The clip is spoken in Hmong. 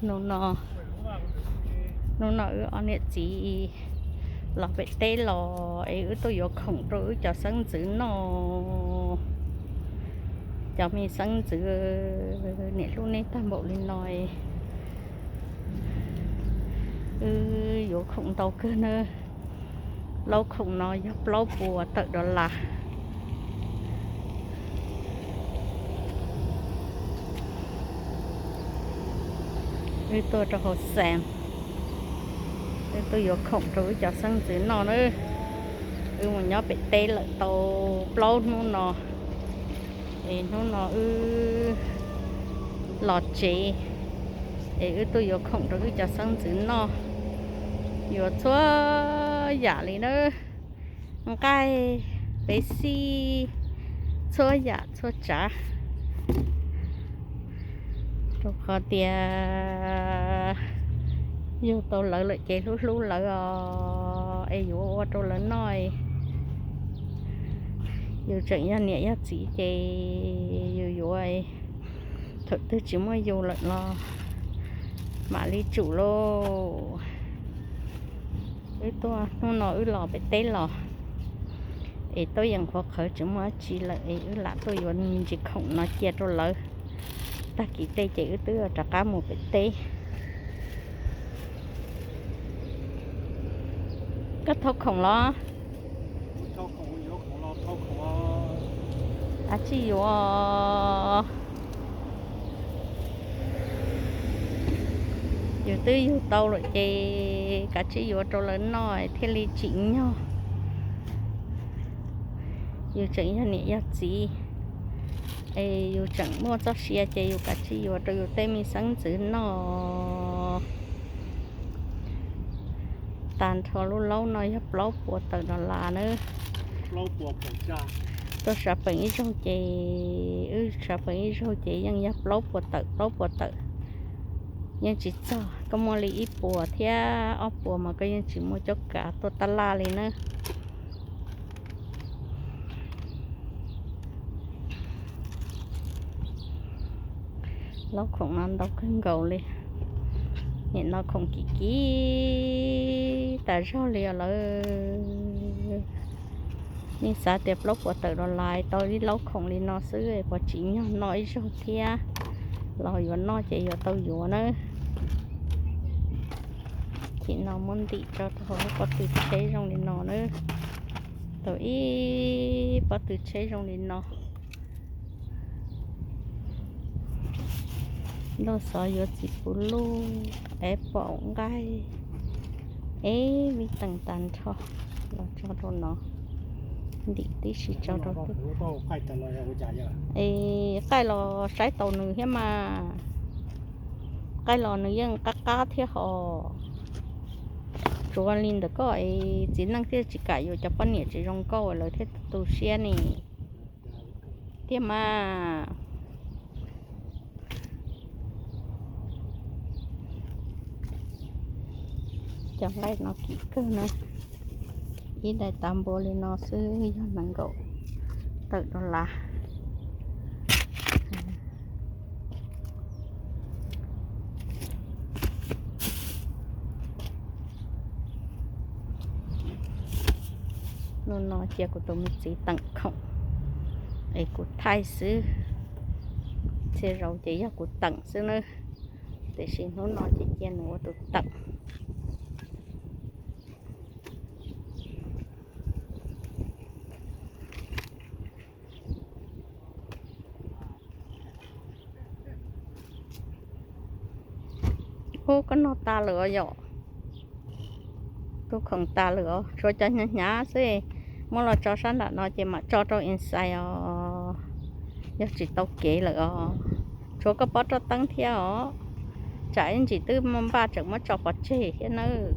Hnub no, hnub no wb ob niam txiv los pem teb los es wb tuaj yuav khoom rau wb cov xeeb ntxwv noj. Cov me xeeb ntxwv niam hlub nej tag npaum li no, wb yuav khoom ntau kawg na. Plaub khoom no yog plaub puas tawm dollar. Wb tuaj rau hauv Sam, wb tuaj yuav khoom rau wb cov xeeb ntxwv noj na. Wb mus nyob pem teb lawm tau plaub hnub no, es hnub no wb los tsev, es wb tuaj yuav khoom rau wb cov xeeb ntxwv noj. Yuav txhua yam li na, nqaij, peb xij, txhua yam txhua tsav. Rau qhov tias yug tau lawv lawm ces hlub hlub lawv os, es yuav ua rau lawv noj. Yus tseem yog niam yog txiv ces yus yuav, thaum twg tsis muaj yus lawm los mam li tsum lauj. Wb tuaj hnub no wb los pem teb los, es tuaj yeem qhuav qhawv tsis muaj dab tsi lawm es wb lam tuaj yuav me ntsis khoom no cia rau lawv. Tag kis tej ces wb twb rov qab mus pem teb. Koj thau khoom los? Kav tsij yuav. Yus twb yug tau lawm ces kav tsij yuav rau lawv noj thiaj li tsim nyog. Yus tseem yog niam yog txiv, es yus tseem muaj txoj sia ces yus kav tsij yuav rau yus tej me xeeb ntxwv noj. Tag nrho lub laub no yog plaub puas tawm dollar na. Tuaj sawv peem ib zaug ces, wb sawv peem ib zaug ces yeej yog plaub puas tawm plaub puas tawm. Yeej tsis txog, koj muaj li ib puas thiab ob puas mas koj yeej tsis muaj cuab kav tuaj tab laj li na. Laub khoom no ntau kawg nkaus li. Nim no khoom kim kim tas zog li os lawm. Nej xav tias plaub puas tawm dollar tau ib laub khoom li no xwb puas tsim nyog noj ib zaug thiab? Los yuav noj ces yuav tau yuav nawb. Chim no muab ntim tso rau hauv lub pob tw tsheb zoo li no nawb. Tau ib pob tw tsheb zoo li no. Luj xov yuav txiv puv luj, es pom nqaij, es vij teem tag nrho los tso rau no. Ntim tib si tso rau. Es qaij los saib taus nws thiab mas. Qaij los nws yeej qab qab thiab hos. Tsuav li ntawm koj es txiv neej thiaj tsis kam yuav cov poj niam tsis zoo nkauj lawv thiaj tu siab ne. Tiag mas. Cov nqaij no kim kawg na. Ib daim tav npua li no xwb yog nees nkaum tawm dollar. Hnub no cia kuv tus me txiv teem khoom es kuv thaij xwb. Txhia zaus ces yog kuv teem xwb nawb, tiam sis hnub no ces cia nws ua tus teem. Ub, koj noj tas lawm os yom? Tus khoom tas lawm os, tshuav cov hnyav hnyav xwb. Muab los tso sab nram no ces mam tso rau inside os, yog tsis tau kev lawm os. Tshuav koj pob roj teeb thiab os, tsam ib ntsis twb npaj tseem muab tso pov tseg thiab nawb.